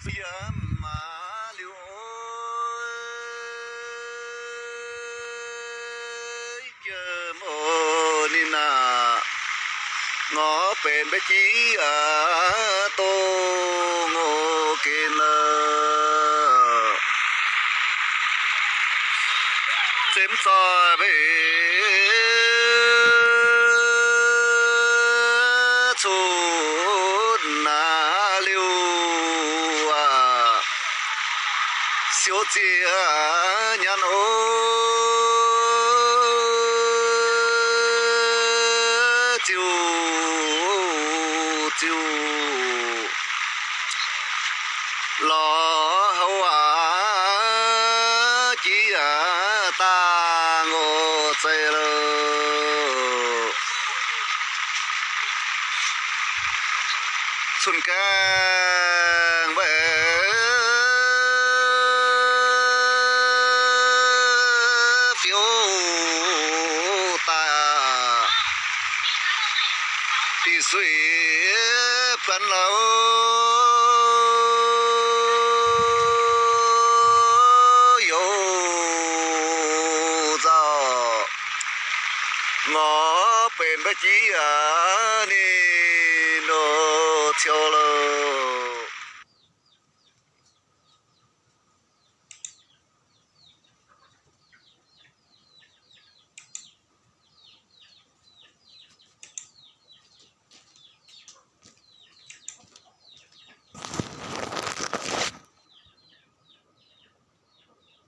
Yaac maaz liuz oix jiem oc ninh aah, ngorc benx mbaeqv jiv aqv, dongh oc gen aqv. Zemv zoih mbeqc cunx naaiv liuz aac, siouv ziex nyanc oc, ziuh ziuh lorz houv aqv, jiv aqv, dangh oc zeiz loh. Cun gaengh mbaeqc fiouv daaih aqv, dingc suiv buonv lauh youz nzauh, ngorc benx mbaeqv jiv aqv, ninh nor ciou loh.